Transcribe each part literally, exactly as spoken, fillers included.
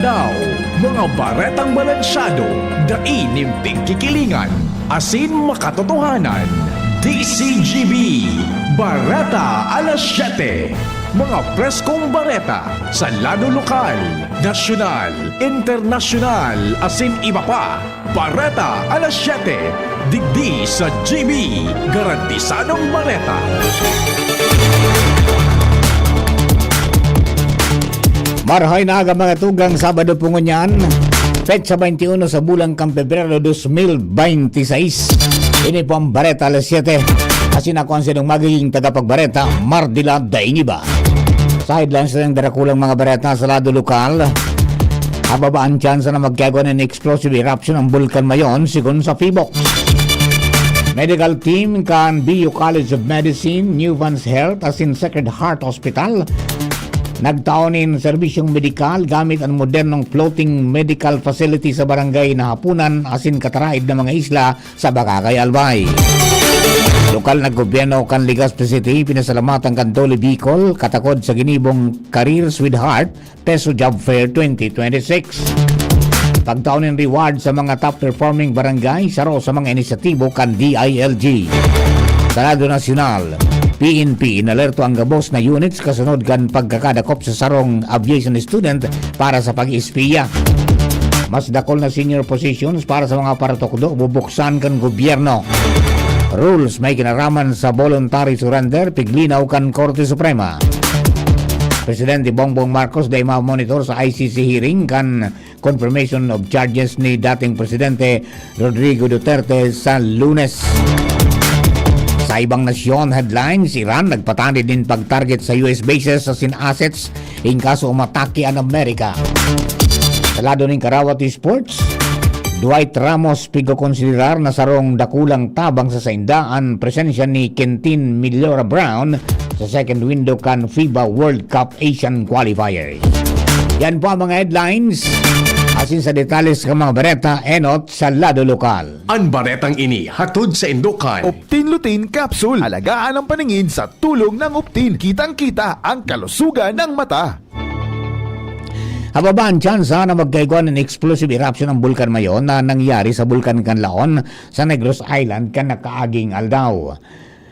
Daw, mga baretang balansyado, dai nin pigkikilingan, asin makatotohanan. D C G B, Bareta alas siyete. Mga preskong bareta sa lado lokal, nasyonal, internasyonal, asin iba pa. Bareta alas siyete, digdi sa G B, garantisadong bareta. Marahay na aga, mga tugang, Sabado po ngunyan, petsa twenty-one sa bulan kan Pebrero dos mil bente y seis. Ini po ang Bareta alas siyete. Asin ako ang sinong magiging tagapagbareta, Mardila Dainiba. Sa headlines ng darakulang mga bareta sa lado lokal, hababa ang tsansa na magkagwa ng explosive eruption ang Bulkan Mayon, sigon sa PHIVOLCS. Medical team kan B U College of Medicine, Newvance Health, asin Sacred Heart Hospital, nagtao nin serbisyong medikal gamit an modernong floating medical facility sa barangay Nahapunan asin kataraed na mga isla sa Bacacay, Albay. Lokal na gobyerno kan Legazpi City pinasalamatan kan Dole Bicol katakod sa ginibong Career Sweetheart Peso Job Fair twenty twenty-six. Pagtao nin reward sa mga top performing barangay, saro sa mga inisyatibo kan D I L G. Sa lado nasyonal, P N P inalerto ang gabos na units kasunod kan pagkakadakop sa sarong aviation student para sa pag-espiya. Mas dakul na senior positions para sa mga paratukdo bubuksan kan gobyerno. Rules may kinaraman sa voluntary surrender, piglinaw kan Korte Suprema. Presidente Bongbong Marcos dai mamonitor sa I C C hearing kan confirmation of charges ni dating Presidente Rodrigo Duterte sa Lunes. Sa ibang nasyon headlines, Iran nagpatanid nin pag-target sa U S bases asin assets in kaso umatake an Amerika. Sa lado nin Karawat Sports, Dwight Ramos pigkokonsiderar na sarong dakulang tabang sa sainda an presensya ni Quintin Millora Brown sa second window kan FIBA World Cup Asian Qualifiers. Yan po ang mga headlines. Asin sa detalye sa mga bareta, enot sa lado lokal. An baretang ini hatod sa Indokan. Optin Lutein Capsule. Alagaan ang paningin sa tulong ng Optin. Kitang-kita ang kalusugan ng mata. Hababa ang tsansa na magkaigwa nin explosive eruption ang Bulkan Mayon na nangyari sa Bulkan Kanlaon sa Negros Island kan nakaaging aldaw.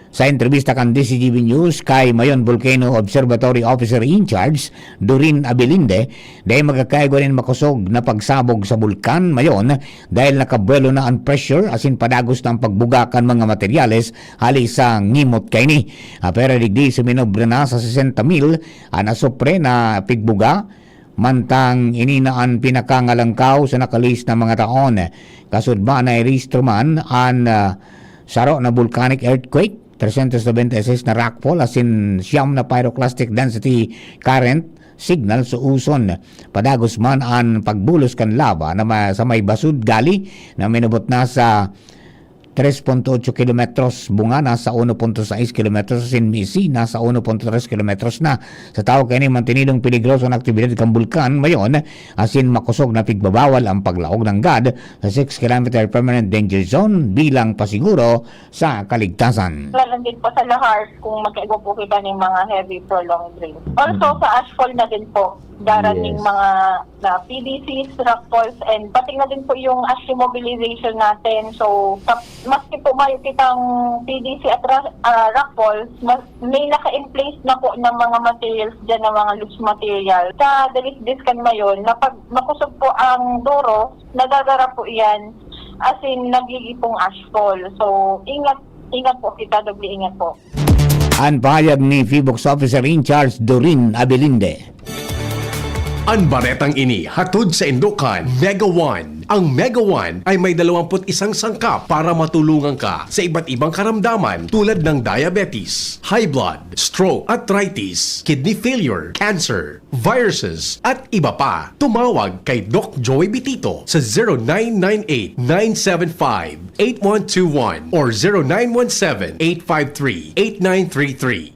Sa entrebista kan D C G B News kay Mayon Volcano Observatory Officer in Charge, Doreen Abilinde, dai magkakaigwa nin makosog na pagsabog sa Bulkan Mayon dahil nakabuwelo na an pressure asin padagos na ang pagbuga kan mga materyales hali sa ngimot kaini. Ah, pero digdi suminobra na sa sesenta mil an asupre na pigbuga, mantang ini na an pinakangalangkaw sa nakalihis na mga taon. Kasudma, nairehistro man an, ah, saro na volcanic earthquake, trescientos noventa y seis na rockfall, asin siyam na pyroclastic density current signal sa Uson. Padagos man an pagbulos kan lava na ma-, sa may Basud Gully na minabot na sa tres punto ocho kilometros, Bunga nasa uno punto sais kilometros, asin Misi nasa uno punto tres kilometros na. Sa tahaw kaini, mantenidong peligroso an aktibidad kan Bulkan Mayon, asin makosog na pigbabawal ang paglaog nanggad sa six kilometer permanent danger zone bilang pasiguro sa kaligtasan. Lalan din po sa Lahar, kung magkaiba po kita ng mga heavy prolonged rain. Also, Mm. sa ashfall na din po, darating Yes. mga na P D Cs, rockfalls, and pati na din po yung ash mobilization natin. So, sa, maski po may kitang P D C at ra-, ah, rockfalls, mas, may naka-in place na po ng mga materials dyan, ng mga loose material. Sa Dalisdis kan Mayon, na pag makusog po ang duro, nagagara po yan, as in, nagigipong ashfall. So, ingat, ingat po kita, doble ingat po. An pahayag ni PHIVOLCS Officer in Charge Doreen Abilinde. An baretang ini hatod sa Indokan, Mega One. Ang Mega One ay may dalawampu't isang sangkap para matulungan ka sa iba't ibang karamdaman tulad ng diabetes, high blood, stroke, arthritis, kidney failure, cancer, viruses, at iba pa. Tumawag kay Doc Joey Bitito sa zero nine nine eight, nine seven five, eight one two one or zero nine one seven, eight five three, eight nine three three.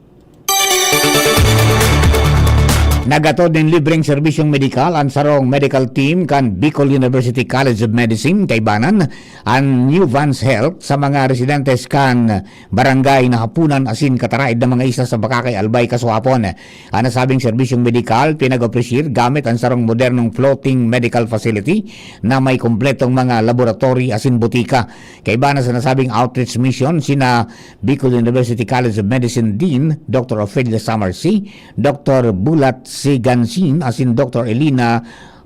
Nagatod nin libreng serbisyong medikal an sarong medical team kan Bicol University College of Medicine, kaibanan an Nuvance Health, sa mga residentes kan barangay Nahapunan asin Cataraid na mga isla sa Boracay, Albay, kasuhapon. An nasabing serbisyong medikal pinag-opresir gamit an sarong modernong floating medical facility na may kompletong mga laboratory asin botika. Kaibanan sa nasabing outreach mission, sina Bicol University College of Medicine Dean Doctor Ofelia Samarsi, Doctor Bulat Sigansin asin Doctor Elina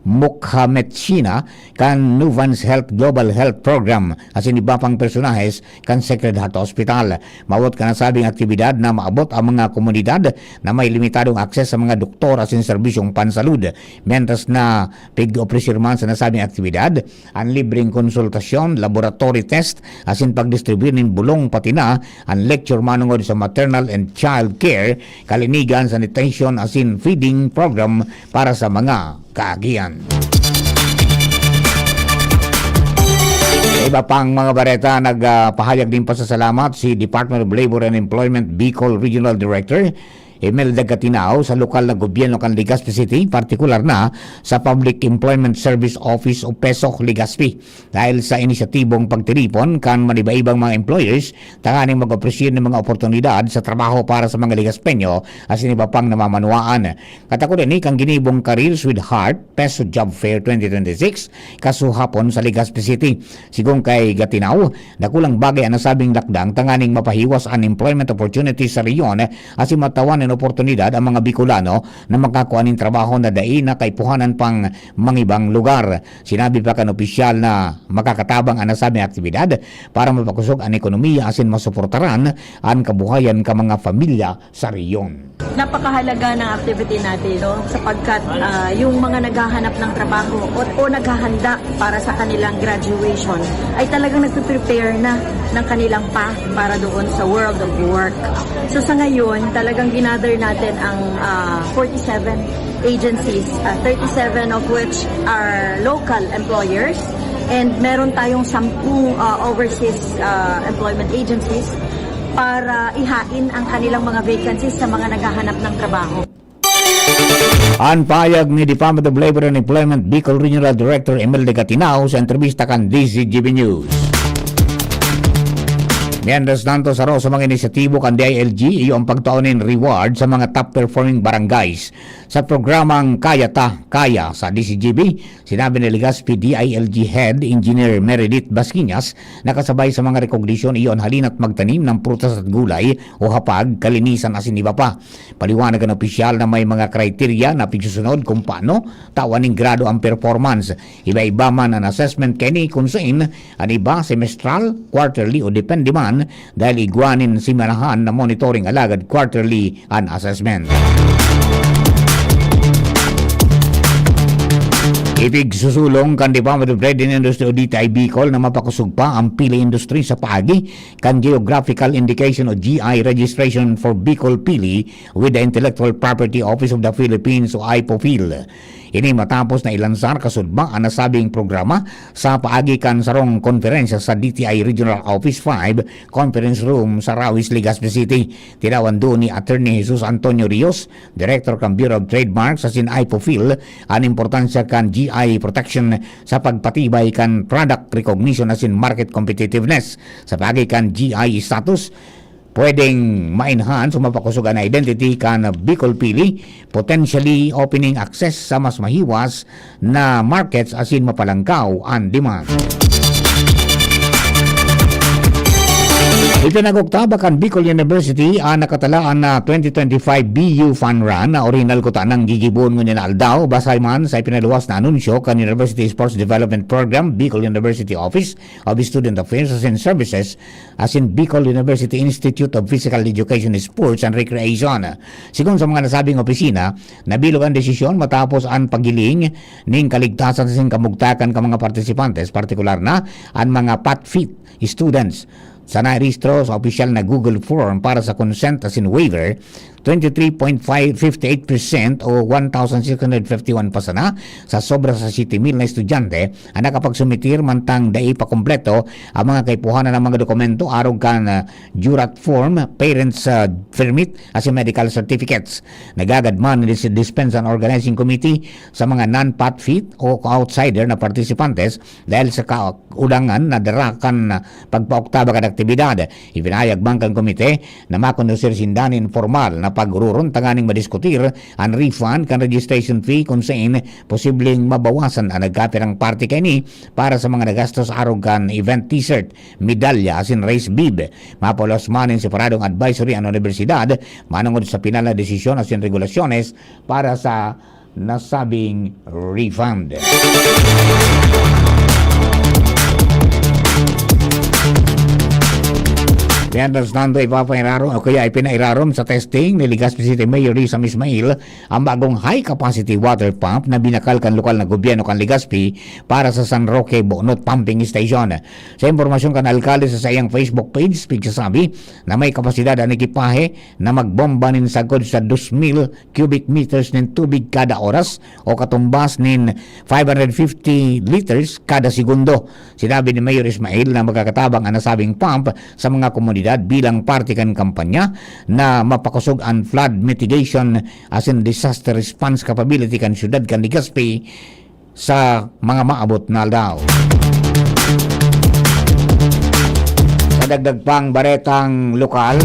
Mukhametsina kan Nuvance Health Global Health Program asin iba pang personahes kan Sacred Heart Hospital. Maabot kan nasabing aktibidad na maabot ang mga komunidad na may limitadong akses sa mga doktor asin serbisyong pansalud. Mientras na pig-opresir man sa nasabing aktibidad, an libreng konsultasyon, laboratory test, asin pagdistribuyar nin bulong, pati na an lecture manongod sa maternal and child care, kalinigan, sanitation, asin feeding program para sa mga kaagian. Sa iba pang mga bareta, nagpahayag din pasasalamat si Department of Labor and Employment Bicol Regional Director Imelda Gatinao sa lokal na gobyerno kan Legazpi City, partikular na sa Public Employment Service Office o PESO, Legazpi, dahil sa inisyatibong pagtiripon kan maniba-ibang mga employers tanganing mag-opresir ng mga oportunidad sa trabaho para sa mga Legazpeño asin iba pang namamanuaan. Katakod ini kan ginibong Careers with Heart PESO Job Fair twenty twenty-six kasuhapon sa Legazpi City. Sigon kay Gatinao, dakulang bagay an nasabing lakdang tanganing mapahiwas an employment opportunities sa rehiyon asin matawan nin oportunidad ang mga Bicolano na makakua nin trabaho na dai na kaipuhanan pang mangibang lugar. Sinabi pa kan opisyal na makakatabang an nasabing aktibidad para mapakosog an ekonomiya asin masuportaran an kabuhayan kan mga pamilya sa rehiyon. Napakahalaga ng activity natin, no? Sapagkat, ah, yung mga naghahanap ng trabaho o, o naghahanda para sa kanilang graduation ay talagang nagpe-prepare na ng kanilang path para doon sa world of work. So, sa ngayon, talagang ginather natin ang, ah, forty-seven agencies, ah, thirty-seven of which are local employers, and meron tayong sampung, ah, overseas, ah, employment agencies para ihain ang kanilang mga vacancies sa mga naghahanap ng trabaho. An pahayag ni Department of Labor and Employment Bicol Regional Director Emil de Gatinao sa entrebista kan D Z G B News. Mientras tanto, saro sa mga inisyatibo kan D I L G, iyo ang pagtao nin reward sa mga top performing barangays. Sa programang Kaya Ta, Kaya sa D Z G B, sinabi ni Legazpi D I L G Head Engineer Meredith Basquinas na kasabay sa mga rekognisyon iyon halina't magtanim ng prutas at gulay o hapag, kalinisan asin iba pa. Paliwanag kan opisyal na may mga kriterya na pigsusunod kung paano tawan nin grado ang performance. Iba-iba man an assessment kaini, kun sain an iba semestral, quarterly o depende man dahil igwa nin semanahan na monitoring alagad quarterly an assessment. Ipigsusulong kan Department of Trade and Industry o D T I Bicol na mapakosog pa ang pili industry sa paagi kan Geographical Indication o G I registration for Bicol Pili with the Intellectual Property Office of the Philippines o IPOPHIL. Ini matapos na ilansar kasudma an nasabing programa sa paagi kan sarong konferensya sa D T I Regional Office five Conference Room sa Rawis, Legazpi City. Tinawan duon ni Attorney Jesus Antonio Rios, Director kan Bureau of Trademarks asin IPOPHIL, an importansya kan G I protection sa pagpatibay kan product recognition asin market competitiveness. Sa paagi kan G I status, pwedeng ma-enhance o mapakosog an identity kan Bicol Pili, potentially opening access sa mas mahiwas na markets asin mapalangkaw an demand. Ipinag-oktab kan Bicol University an nakatalaan na twenty twenty-five B U Fun Run na orihinal kuta nang gigibohon ngunyan na aldaw, basay man sa ipinaluwas na anunsyo kan University Sports Development Program, Bicol University Office of Student Affairs and Services, asin Bicol University Institute of Physical Education, Sports and Recreation. Sigon sa mga nasabing opisina, nabilog an desisyon matapos an paghiling nin kaligtasan asin kamugtakan kan mga partisipantes, partikular na an mga PATFIT students. sa nairehistro sa opisyal na Google form para sa consent asin waiver, twenty three point five fifty eight percent o one thousand six hundred fifty one pa sana sa sobra sa siyete mil na estudyante ang nakapagsumitir, mantang dai pa kompleto ang mga kaipuhanan ng mga dokumento arog kan, ah, jurat form, parents, ah, permit, asin medical certificates. Nagagad man ni Dis-, Dispensa Organizing Committee sa mga non-pot fit o outsider na partisipantes dahil sa kaudangan na dara kan pagpaoktab kan aktibidad. Ipinahayag man kan komite na makondusir sinda nin formal na paghururon tanganing madiskutir an refund kan registration fee, kun saen posibleng mabawasan an nagkapirang parte kaini para sa mga nagastos arog kan event t-shirt, medalya asin race bib. Mapulos man nin separadong advisory an unibersidad manongod sa pinal na desisyon asin regulasyones para sa nasabing refund. Mientras tanto, ipapairarom o kaya ipinairarom sa testing ni Legazpi City Mayor Risa Ismail ang bagong high-capacity water pump na binakal kan lokal na gobyerno kan Legazpi para sa San Roque Bonot Pumping Station. Sa impormasyon kan alkalde sa saiyang Facebook page, pigsasabi na may kapasidad an ekipahe na magbomba nin sagkod sa dos mil cubic meters nin tubig kada oras o katumbas nin five hundred fifty liters kada segundo. Sinabi ni Mayor Ismail na magkakatabang an nasabing pump sa mga komunidad bilang parte kan kampanya na mapakosog an flood mitigation asin disaster response capability kan siyudad kan Legazpi sa mga maabot na aldaw. Sa dagdag pang baretang lokal,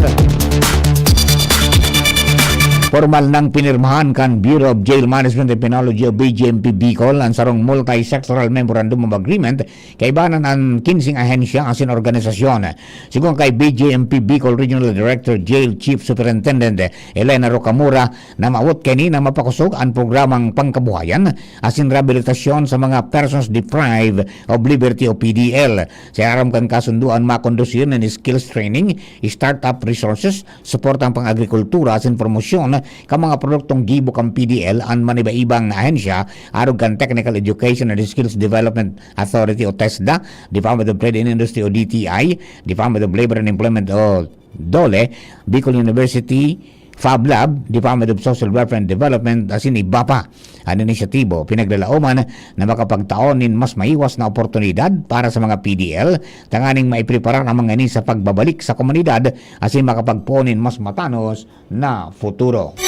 pormal nang pinirmahan kan Bureau of Jail Management and Penology o B J M P Bicol ang sarong multi-sectoral memorandum of agreement kaibanan an kinseng ahensya asin organisasyon. Sigon kay B J M P Bicol Regional Director Jail Chief Superintendent Elena Rocamora, na maawot kaini na mapakosog an programang pangkabuhayan asin rehabilitasyon sa mga persons deprived of liberty o P D L. Sa irarom kan kasundoan, makondusir nin skills training, startup resources, suportang pang-agrikultura asin promosyon kan mga produktong gibo kan P D L an maniba-ibang na ahensya arog kan Technical Education and Skills Development Authority o TESDA, Department of Trade and Industry o D T I, Department of Labor and Employment o DOLE, Bicol University, Fab Lab, Department of Social Welfare and Development, asin iba pa. An inisyatibo, pinaglalaoman na makapagtao nin mas maiwas na oportunidad para sa mga P D L, tanganing maipreparar ang mga ini sa pagbabalik sa komunidad asin makapagpoon nin mas matanos na futuro.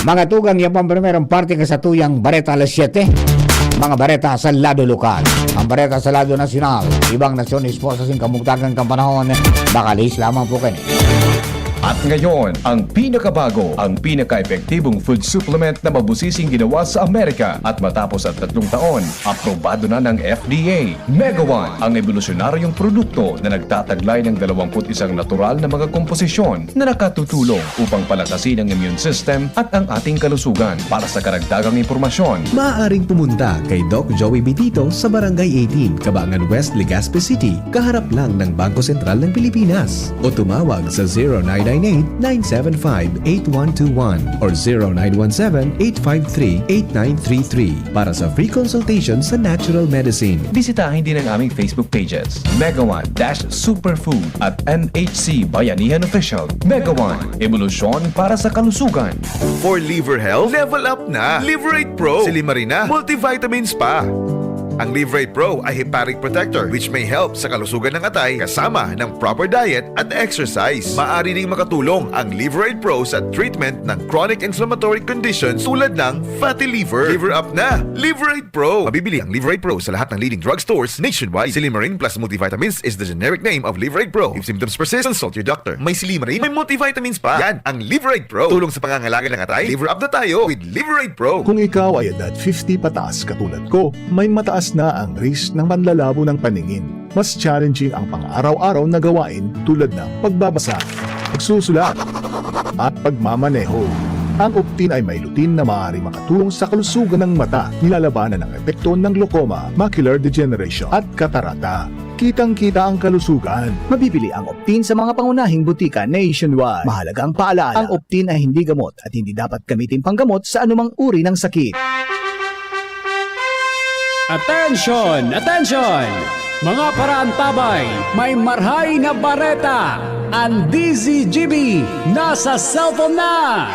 Mga tugang, yan po ang primerong parte ka sa tuyang Bareta Alas Siyete. Mga bareta sa lado lokal. Ang bareta sa lado nasyonal, ibang nasyon, esposa sing kamugtakan kan panahon, baka lihis lamang po kaini. At ngayon, ang pinakabago, ang pinaka-epektibong food supplement na mabusising ginawa sa Amerika at matapos ang tatlong taon, aprobado na ng F D A. Mega One, ang ebolusyonaryong produkto na nagtataglay ng dalawampu't isang natural na mga komposisyon na nakatutulong upang palakasin ang immune system at ang ating kalusugan. Para sa karagdagang impormasyon, maaaring pumunta kay Doc Joey Bitito sa Barangay eighteen, Cabangan West, Legazpi City, kaharap lang ng Bangko Sentral ng Pilipinas. O tumawag sa zero nine nine eight, nine seven five, eight one two one or zero nine one seven, eight five three, eight nine three three para sa free consultation sa natural medicine. Bisitahin din ang aming Facebook pages, Mega One dash Superfood at M H C Bayanihan Official. Mega One, ebolusyon para sa kalusugan. For liver health, level up na. Liverate Pro, Silimarina, multivitamins pa. Ang Liverate Pro ay hepatic protector, which may help sa kalusugan ng atay kasama ng proper diet at exercise. Maaari ding makatulong ang Liverate Pro sa treatment ng chronic inflammatory conditions tulad ng fatty liver. Liver up na! Liverate Pro! Mabibili ang Liverate Pro sa lahat ng leading drugstores nationwide. Silimarin plus multivitamins is the generic name of Liverate Pro. If symptoms persist, consult your doctor. May Silimarin, may multivitamins pa. Yan ang Liverate Pro. Tulong sa pangangalaga ng atay. Liver up na tayo with Liverate Pro. Kung ikaw ay edad fifty pataas katulad ko, may mataas na ang risk ng panlalabo ng paningin. Mas challenging ang pang-araw-araw na gawain tulad ng pagbabasa, pagsusulat, at pagmamaneho. Ang Optin ay may lutein na maaaring makatulong sa kalusugan ng mata, nilalabanan ang epekto ng glaucoma, macular degeneration, at katarata. Kitang-kita ang kalusugan. Mabibili ang Optin sa mga pangunahing butika nationwide. Mahalaga ang paalala, ang Optin ay hindi gamot at hindi dapat gamitin panggamot sa anumang uri ng sakit. Attention! Attention! Mga paraantabay, may marhay na bareta! An D Z G B nasa cellphone na!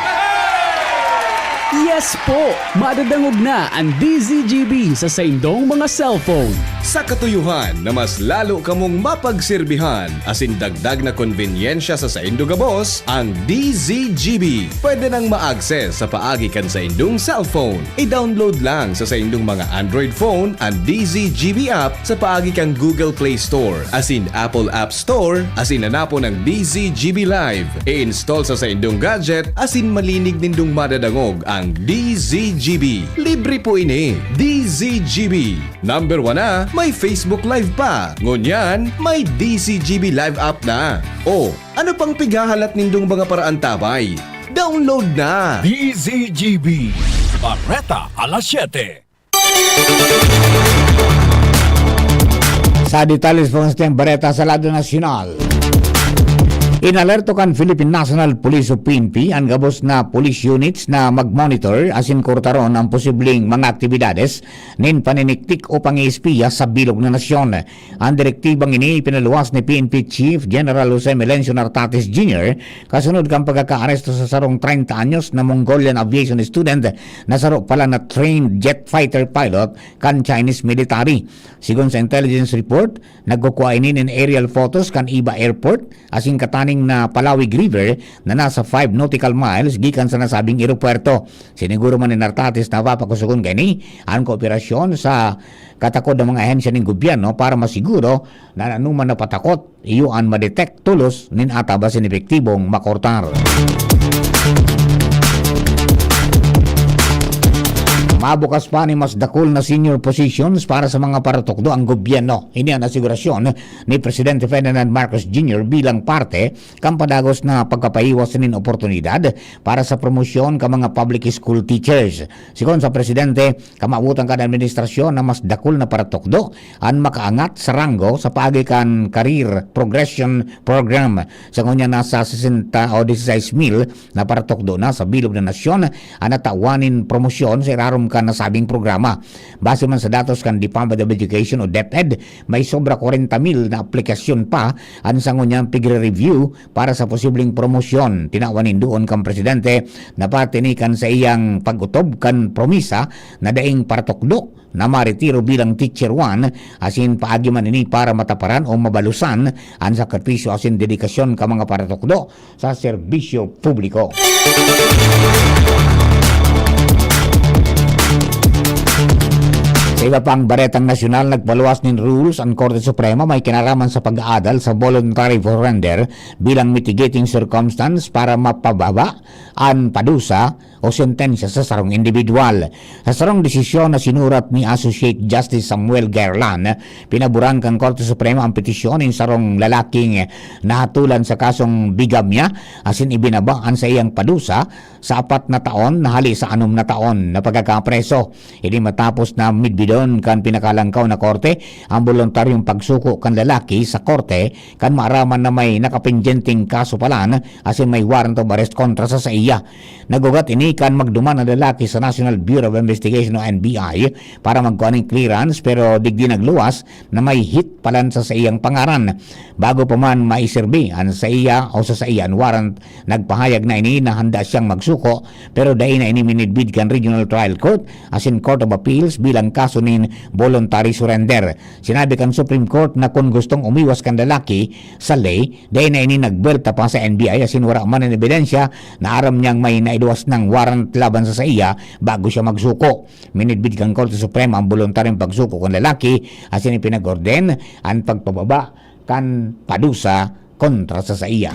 Yes po! Madadangog na an D Z G B sa saindong mga cellphone. Sa katuyohan na mas lalo kamong mapagserbihan asin dagdag na konbenyensya sa saindo gabos, ang D Z G B pwede nang ma-access sa paagi kan saindong cellphone. I-download lang sa saindong mga Android phone an D Z G B app sa paagi kan Google Play Store asin Apple App Store asin hanapon ang D Z G B Live. I-install sa saindong gadget asin malinig nindong madadangog ang D Z G B. Libre po ini. D Z G B. Number one na, may Facebook Live pa. Ngunyan, may D Z G B Live app na. O, ano pang pighahalat nindong mga paraantabay? Download na! D Z G B, Bareta alas siyete. Sa detalles po sa bareta sa lado nasyonal. Inalerto kan Philippine National Police o P N P an gabos na police units na mag-monitor asin kurtaron ang posibleng mga aktibidades nin paniniktik o pang-espiya sa bilog na nasyon. An direktibang ini ipinaluwas ni P N P Chief General Jose Melencio Nartates Junior kasunod kan pagkakaaresto sa sarong treinta anyos na Mongolian aviation student na saro pala na trained jet fighter pilot kan Chinese military. Sigon sa intelligence report, nagkukua ini nin aerial photos kan Iba Airport asin kataning na Palawig River na nasa five nautical miles gikan sa nasabing eropuwerto. Siniguro man ni Nartates na papakusogon kaini an kooperasyon sa katakod na mga ahensya nin gobyerno para masiguro na an anoman na patakot iyo an ma-detect tolos nin ataba sa epektibong makortar. Mabukas pa ni mas dakul na senior positions para sa mga paratukdo ang gobyerno. Ini an asigurasyon ni Presidente Ferdinand Marcos Junior bilang parte kan padagos na pagkapaiwas nin oportunidad para sa promosyon kan mga public school teachers. Sigon sa presidente, kamawotan kan administrasyon na mas dakul na paratukdo an makaangat sa ranggo sa paagi kan Career Progression Program. Sa ngunyan, nasa sesenta o dieciséis mil na paratukdo na sa bilog na nasyon an natawan nin promosyon sa irarom kan nasabing programa. Base man sa datos kan Department of Education o DepEd, may sobra kwarenta mil na aplikasyon pa an sa ngunyan pigre-review para sa posibleng promosyon. Tinawan nin duon kan presidente na parte ni kan sa iyang pag-otob kan promisa na daing paratukdo na maretiro bilang Teacher One, asin paagi man ini para mataparan o mabalusan an sakripisyo asin dedikasyon kan mga paratukdo sa serbisyo publiko. Sa iba pang baretang nasyonal, nagpaluwas nin rules an Korte Suprema may kinaraman sa pag-aadal sa voluntary surrender bilang mitigating circumstance para mapababa an padusa o sentensya sa sarong indibidwal. Sa sarong desisyon na sinurat ni Associate Justice Samuel Gairlan, pinaboran kan Korte Suprema an petisyon nin sarong lalaking nahatolan sa kasong bigamya asin ibinaba an saiyang padusa sa apat na taon na hali sa anom na taon na pagkakapreso. Ini matapos na midbidon kan pinakalangkaw na korte ang boluntaryong pagsuko kan lalaki sa korte kan maaraman na may nakapendyenteng kaso palan asin may warrant of arrest kontra sa saiya. Nag-ugat ini kan magduman na lalaki sa National Bureau of Investigation o N B I para magkua nin clearance, pero digdi nagluwas na may hit palan sa saiyang pangaran. Bago pa man maiserbi an saiya o sa saiya an warrant, nagpahayag na ini na handa siyang magsuko, pero dai na ini minidbid kan Regional Trial Court asin Court of Appeals bilang kaso nin voluntary surrender. Sinabi kan Supreme Court na kun gustong umiwas kan lalaki sa ley, dai na ini nagbuwelta pa sa N B I asin wara man nin ebidensya na aram niyang may nailuwas nang warrant laban sa saiya bago siya magsuko. Minidbid kan Korte Suprema ang boluntaryong pagsuko kan lalaki asin ipinag-orden an pagpababa kan padusa kontra sa saiya.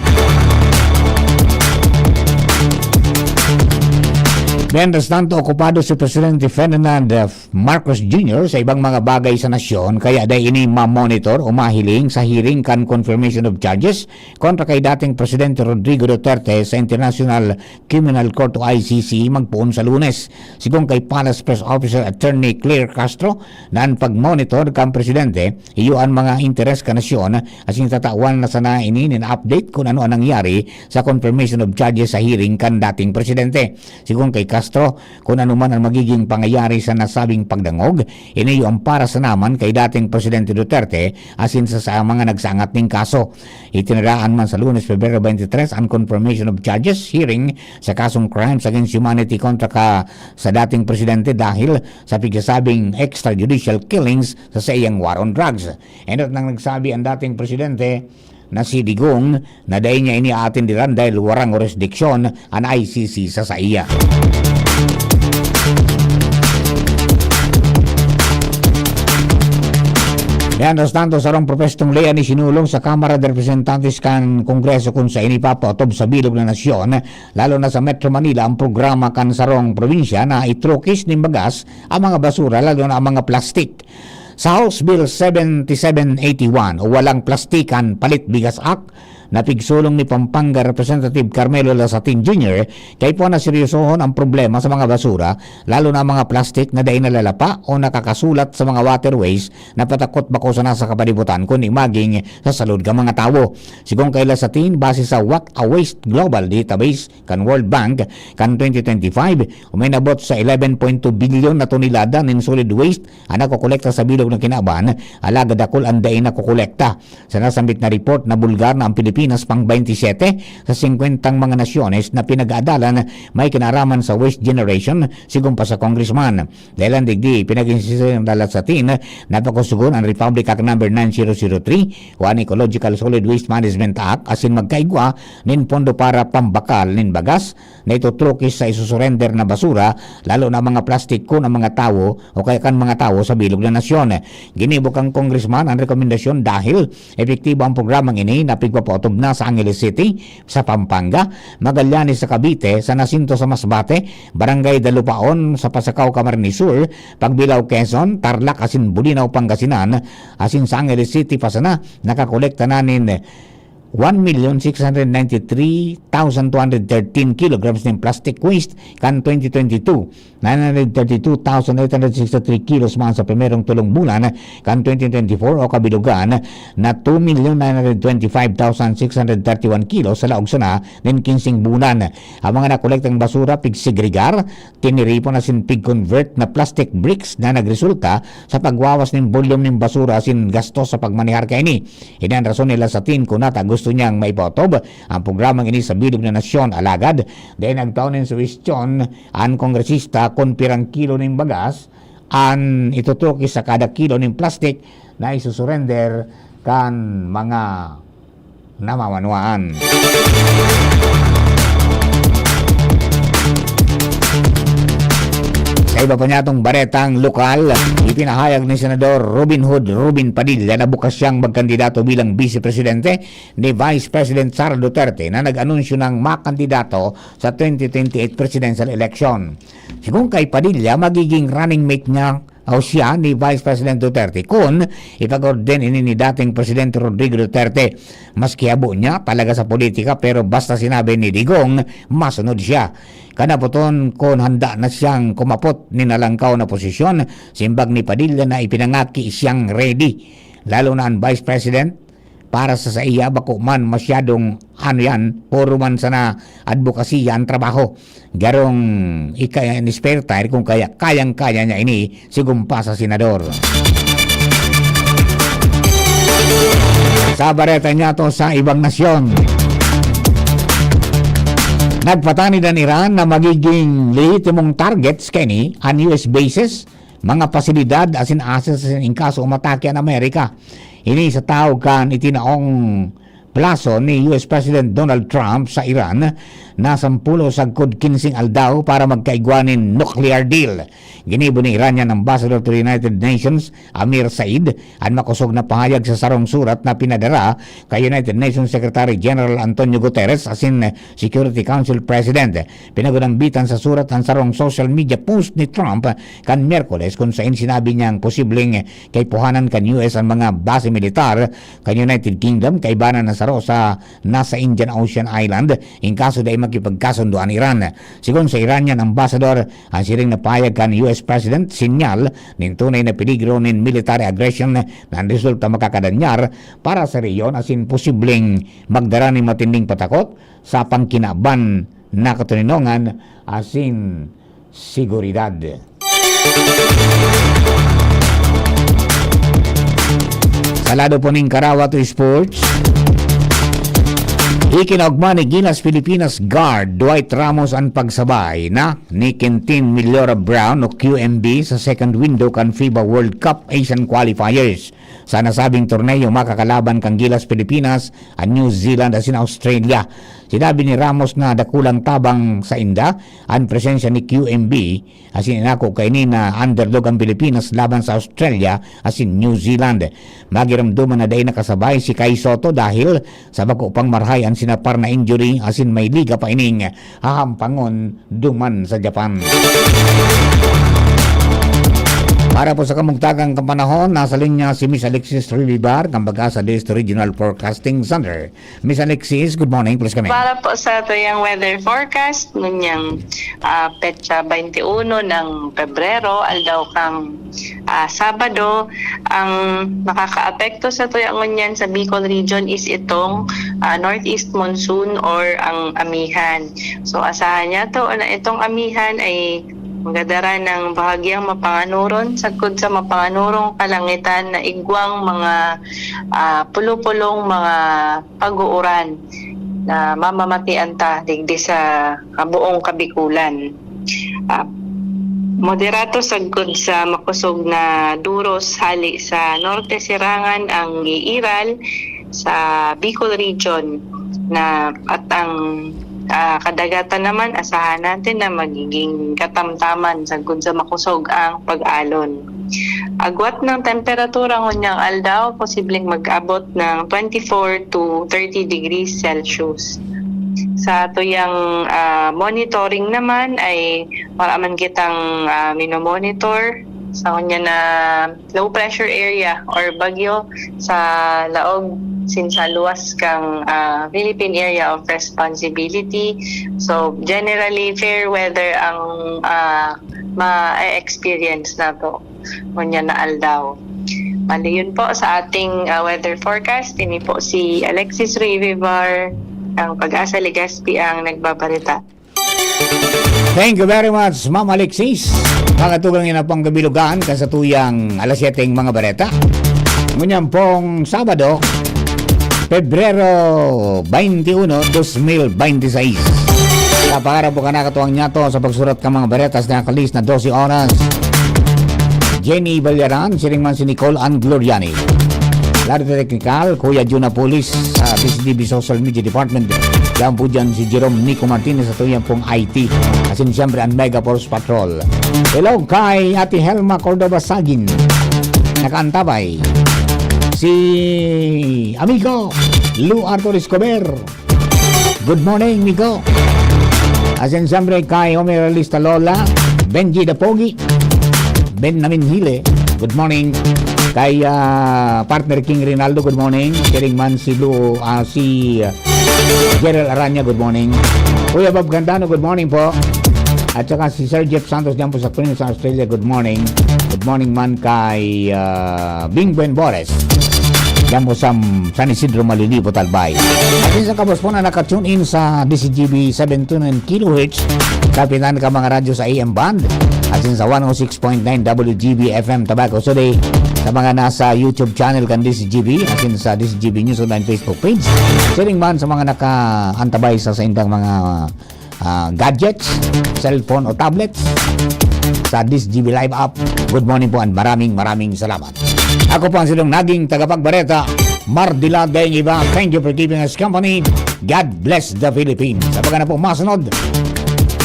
Mientras tanto, okupado si Presidente Ferdinand Marcos Junior sa ibang mga bagay sa nasyon, kaya dai ini ma-monitor o mahiling sa hearing kan confirmation of charges kontra kay dating Presidente Rodrigo Duterte sa International Criminal Court o I C C magpoon sa Lunes. Sigon kay Palace Press Officer Attorney Claire Castro, na an pag-monitor kan presidente iyo an mga interes kan nasyon, asin tatawan na sana ini nin update kun ano an nangyari sa confirmation of charges sa hearing kan dating presidente. Sigon kay Castro kun ano man ang magiging pangyayari sa nasabing pagdangog, ini iyo ang para sa naman kay dating Presidente Duterte asin sa, sa mga nagsaangat ning kaso. Itiniraan man sa Lunes, Pebrero twenty-three, ang confirmation of charges hearing sa kasong crimes against humanity kontra ka sa dating presidente dahil sa pigsasabing extrajudicial killings sa saiyang war on drugs. Enot nang nagsabi ang dating presidente na si Digong na dai niya ini aatenderan dahil warang jurisdiksyon an I C C sa saiya. Mientras tanto, sarong propestong ley an isinulong sa Kamara de Representantes kan Kongreso kun sa ini papaotob sa bilog na nasyon, lalo na sa Metro Manila, ang programa kan sarong probinsya na itrukis nin bagas ang mga basura, lalo na ang mga plastik. Sa House Bill seventy-seven eighty-one o Walang Plastikan, Palit Bigas Act, na pigsulong ni Pampanga Representative Carmelo Lasatin Junior, kaipuhan na seryosohon ang problema sa mga basura, lalo na ang mga plastik na dai nalalapa o nakakasulat sa mga waterways na patakot bako sana sa kapalibutan kundi maging sa salud kan mga tawo. Sigon kay Lasatin, base sa What a Waste Global Database kan World Bank, kan twenty twenty-five, uminabot sa eleven point two bilyon na tonelada nin solid waste ang nakokolekta sa bilog na kinaban, alagad dakul an dai nakokolekta. Sa nasambit na report, nabulgar na ang Pilipinas pang twenty-seven sa singkwentang mga nasyones na pinag-aadalan may kinaraman sa waste generation, sigon pa sa congressman. Dahil ang digdi, pinag-insisyon dalat sa tin, napakusugon ang Republic Act Number nine zero zero three o an Ecological Solid Waste Management Act asin magkaigwa nin pondo para pambakal nin bagas na itutrukis sa isusurender na basura, lalo na mga plastik kun ang mga tawo o kaya kan mga tawo sa bilog na nasyon. Ginibo kan congressman ang rekomendasyon dahil epektibo ang programang ini na pigpapaotob na sa Angeles City, sa Pampanga, Magallanes sa Cavite, San Jacinto sa Masbate, Barangay Dalupaon sa Pasacao, Camarines Sur, Pagbilao, Quezon, Tarlac asin Bolinao, Pangasinan, asin sa Angeles City pa sana nakakolekta na nin one million six hundred ninety-three thousand two hundred thirteen kilograms nin plastic waste kan twenty twenty-two. Nine hundred thirty-two thousand eight hundred sixty-three kilos man sa primerong tolong bulan kan twenty twenty-four o kabilugan na two million nine hundred twenty-five thousand six hundred thirty-one kilos sa laog sana nin kinseng bulan. Ang mga nakolektang basura pigsegregar, tiniripon asin pig-convert na plastic bricks na nagresulta sa pagwawas nin volume nin basura asin gastos sa pagmanehar kaini. Ini an rason nila sa tin kun nata gusto niyang maipaotob ang programang ini sa bilog na nasyon. Alagad, dai nagtao nin suwestyon an kongresista kun pirang kilo nin bagas an itutukis sa kada kilo nin plastik na isusurender kan mga namamanwaan. Sa iba pa niyatong baretang lokal, ipinahayag ni Senador Robin Hood Robin Padilla na bukas siyang magkandidato bilang Vice Presidente ni Vice President Sara Duterte na nag-anunsyo ng makandidato sa twenty twenty-eight presidential election. Sigon kay Padilla, magiging running mate niya o siya ni Vice President Duterte kun ipag-orden ini ni dating Presidente Rodrigo Duterte. Maski habo niya talaga sa politika, pero basta sinabi ni Digong, masunod siya. Kanapoton kun handa na siyang kumapot nin nalangkaw na posisyon, simbag ni Padilla na ipinangaki siyang ready. Lalo na an Vice President, para sa saiya, bako man masyadong ano yan, puro man sana adbokasiya an trabaho. Garong ika-inspire tayo kung kaya kayang-kaya niya ini sigumpa sa senador. Sa bareta niya to sa ibang nasyon. Nagpatanid ang Iran na magiging lehitimong targets kani an U S bases, mga pasilidad asin assets in kaso umatake an Amerika. Ini sa taog kan itinaong plaso ni U S President Donald Trump sa Iran na sampulo sagkod kinseng aldaw para magkaigwa nin nuclear deal. Ginibo ni Iranian Ambassador to the United Nations, Amir Said, an makosog na pahayag sa sarong surat na pinadara kay United Nations Secretary General Antonio Guterres asin Security Council President. Pinagunambitan sa surat an sarong social media post ni Trump kan Miyerkules, kun sain sinabi niyang posibleng kaipuhanan kan U S an mga base militar kan United Kingdom, kaibanan na saro sa nasa Indian Ocean island, in kaso dai makipagkasundo an Iran. Sigon sa Iranian ambassador, an siring na pahayag kan U S President, sinyal nin tunay na peligro nin military aggression na an resulta makakadanyar para sa rehiyon asin posibleng magdara nin matinding patakot sa pangkinaban na katoninongan asin seguridad. Sa lado po ning Karawa to Sports, ikinaogma ni Gilas Pilipinas guard Dwight Ramos an pagsabay na ni Quintin Millora Brown o Q M B sa second window kan FIBA World Cup Asian Qualifiers. Sa nasabing torneo, makakalaban kan Gilas Pilipinas an New Zealand asin Australia. Sinabi ni Ramos na dakulang tabang sainda an presensya ni Q M B, asin inako kaini na underdog ang Pilipinas laban sa Australia asin New Zealand. Magiromdoman na dai nakasabay si Kai Sotto dahil sa bako pang marahay an sinapar na injury asin may liga pa ining hahampangon duman sa Japan. Para po sa kamugtagang kapanahon, nasa linya si Miss Alexis Rivibar, kan Pag-asa District Regional Forecasting Center. Miss Alexis, good morning. Please come in. Para po sa tuyang weather forecast, nunyang, ah, petsa twenty-one ng Pebrero, aldaw kang, ah, Sabado, ang makakaapekto sa tuyang ngunyan sa Bicol region is itong, ah, northeast monsoon or ang amihan. So, asahan niya to na itong amihan ay magdadara ng bahagyang mapanganuron, sagkod sa mapanganurong kalangitan na igwang mga, ah, pulo-pulong mga pag-uuran na mamamatian ta digdi sa kabuong Kabikulan. Ah, moderato sagkod sa makosog na duros hali sa norte, sirangan ang iiral sa Bicol region na at ang, ah, kadagatan naman, asahan natin na magiging katamtaman sagkod sa makosog ang pag-alon. Agwat ng temperatura ngunyang aldaw, posibleng mag-abot ng twenty-four to thirty degrees Celsius. Sa tuyang, ah, monitoring naman ay wala man kitang, ah, minomonitor sa ngunyan na low pressure area or bagyo sa laog sinsa luwas kang, ah, Philippine Area of Responsibility. So, generally, fair weather ang, ah, ma-experience nato ngunyan na aldaw. Bali, yun po sa ating, ah, weather forecast. Ini po si Alexis Rivivar, ang Pag-asa Legazpi ang nagbabarita. Thank you very much, Ma'am Alexis. Mga tugang, yan ang panggabilugan kan satuyang alas siyete mga bareta. Ngunyan pong Sabado, Pebrero twenty-one, dos mil beintiseis. Sa pangarap po ka nakatuwang niya to sa pagsurat ka mga baretas na kalis na dose oras. Jenny Ballaran, siring man si Nicole Ann Gloriani. Lado teknikal, Kuya Jun Apulis, sa D C D B Social Media Department. Diyan po dyan si Jerome Nico Martinez sa tuyang pong I T. Asin siyempre ang Mega Force Patrol. Hello kay Ate Helma Cordova Sagin. Nakaantabay. Si amigo Lou Arthur Escobar. Good morning, Miko. Asin siyempre kay Homer Lista Lola, Benji the Pogi, Ben Namin Hile. Good morning. Kay, ah, partner King Rinaldo, good morning. Siring man si Lu, ah, si, ah, Gerald Aranya, good morning. Kuya Bob Gandano, good morning po. At saka si Sir Jeff Santos dyan po sa Queens, Australia, good morning. Good morning man kay, ah, Bing Buen Bores. Diyan po sa San Isidro, Malilibo, Talbay. Asin sa kabos po na naka-tune in sa D C G B seven two nine kilohertz, kapitan ka mga radyo sa A M band. Asin sa one oh six point nine W G B F M Tabaco City. Sa mga nasa YouTube channel kan D C G B, asin sa D C G B News Online Facebook page. Siring man sa mga nakaantabay sa saindang mga ah, gadgets, cellphone o tablets sa D C G B Live app. Good morning po and maraming, maraming salamat. Ako po ang silong naging tagapagbareta, Mardila Deng Iba. Thank you for keeping us company. God bless the Philippines. Sa pagkana po masunod,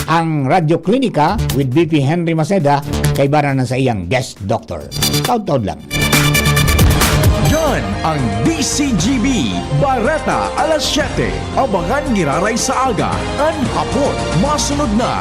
ang Radyo Klinika with B P Henry Maceda, kaibaran na sa iyang guest doctor. Taud-taud lang. Yan ang D C G B Bareta alas siyete. Abangan giraray sa aga, kan hapon. Masunod na